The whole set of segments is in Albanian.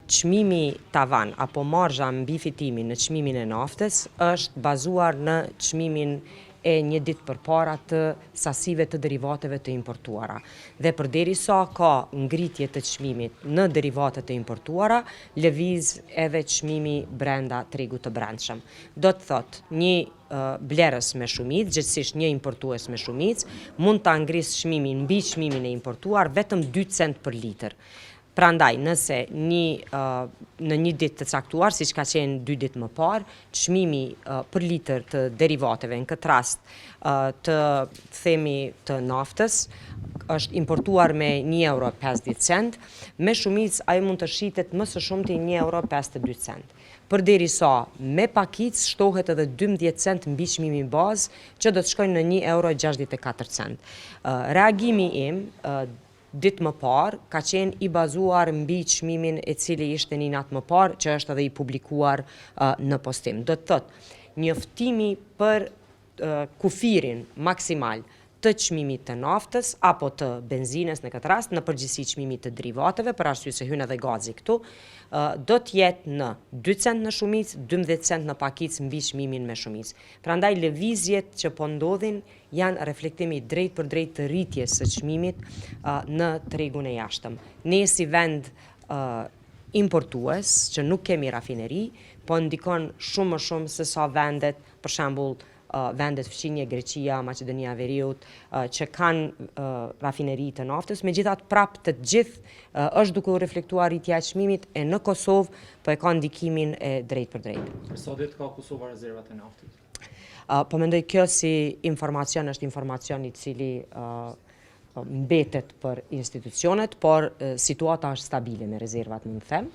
Çmimi tavan apo marzha mbi fitimin në çmimin e naftës është bazuar në çmimin e një ditë përpara të sasive të derivateve të importuara. Dhe përderisa ka ngritje të çmimit në derivatet e importuara, lëviz edhe çmimi brenda tregut të brendshëm. Do të thotë, një blerës me shumicë, gjegjësisht një importues me shumicë, mund ta ngrisë çmimin mbi çmimin e importuar vetëm 2 cent për litër. Prandaj, nëse një në një ditë të caktuar, siç ka qenë dy ditë më parë, çmimi për litër të derivateve, në këtë rast të themi të naftës, është importuar me 1 euro 50 cent, me shumicë ai mund të shitet më së shumti 1 euro 52 cent. Përderisa me pakicë shtohet edhe 12 cent mbi çmimin bazë, që do të shkojnë në 1 euro 64 cent. Reagimi im ditë më parë ka qenë i bazuar mbi çmimin e cili ishte një natë më parë, që është edhe i publikuar në postim. Do të thotë, njoftimi për kufirin maksimal të çmimit të naftës apo të benzinës në këtë rast, në përgjithësi çmimit të derivateve, për arsye se hyn edhe gazi këtu, do të jetë në 2 cent në shumicë, 12 cent në pakicë mbi çmimin me shumicë. Prandaj lëvizjet që po ndodhin janë reflektim i drejtpërdrejtë të rritjes së çmimit në tregun e jashtëm. Ne si vend importues që nuk kemi rafineri, po ndikon shumë më shumë se sa vendet, për shembull, vendet fqinje, Greqia, Maqedonia e Veriut, që kanë rafineri të naftës, megjithatë prapë të gjithë është duke u reflektuar rritja e çmimit e në Kosovë po e ka ndikimin e drejtpërdrejtë. Sa ditë ka Kosova rezervat e naftit? Po mendoj kjo si informacion është informacion i cili mbetet për institucionet, por situata është stabile me rezervat, mund të them.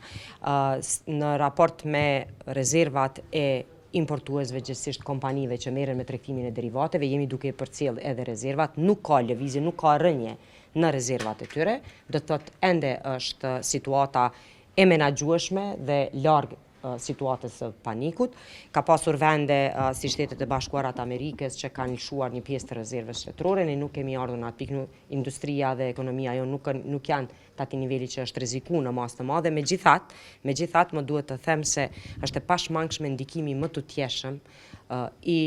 Në raport me rezervat e importuesve, gjegjësisht kompanive që merren me tregtimin e derivateve, jemi duke i përcjell edhe rezervat, nuk ka lëvizje, nuk ka rënie në rezervat e tyre, do të thotë ende është situata e menaxhueshme dhe larg situatës së panikut. Ka pasur vende si Shtetet e Bashkuara të Amerikës që kanë lëshuar një pjesë të rezervës shtetërore, ne nuk kemi ardhur në atë pikë, industria dhe ekonomia jo nuk nuk janë të atij niveli që është rreziku në masë të madhe, megjithatë, megjithatë më duhet të them se është e pashmangshme ndikimi më të tjeshëm i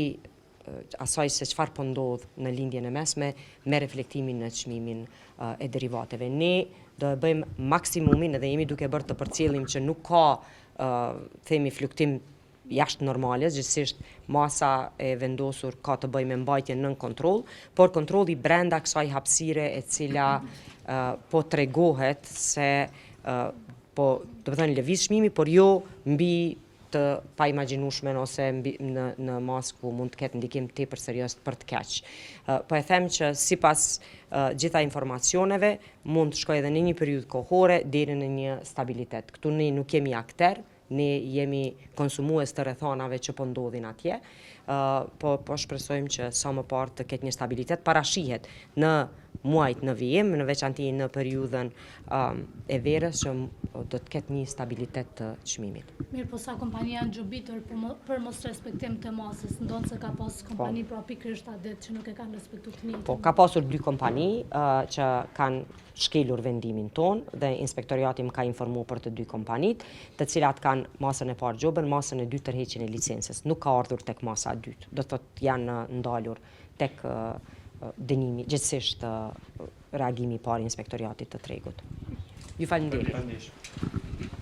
asaj se çfarë po ndodh në Lindjen e Mesme me reflektimin në çmimin e derivateve. Ne do e bëjmë maksimumin edhe jemi duke bërë të përcjellim që nuk ka themi fluktim jashtë normales, gjegjësisht masa e vendosur ka të bëjë me mbajtjen nën kontroll, por kontrolli brenda kësaj hapësire e cila po tregohet se po, do të thënë lëviz çmimi, por jo mbi të paimagjinueshmen ose mbi, në në masë ku mund të ketë ndikim tepër serioz për të keq. Po e them që sipas gjitha informacioneve mund të shkojë edhe në një periudhë kohore deri në një stabilitet. Këtu ne nuk jemi akter, ne jemi konsumues të rrethanave që po ndodhin atje. Po po shpresojmë që sa më parë të ketë një stabilitet. Parashihet në muajt në vijim, në veçanti në periudhën e verës që do të ketë një stabilitet të çmimit. Mirë, po sa kompani janë gjobitur për mos respektim të masës, ndonëse ka pas po. kompani pra pikërisht atë ditë që nuk e kanë respektu të njëjtën. Po, ka pasur dy kompani që kanë shkelur vendimin tonë dhe inspektoriati më ka informu për të dy kompanitë, të cilat kanë masën e parë gjobën, masën e dytë tërheqjen e licencës. Nuk ka ardhur tek masa e dytë, do të thotë janë ndalur tek dënimi, gjegjësisht reagimi i parë i inspektoriatit të tregut. Ju faleminderit. Faleminderit.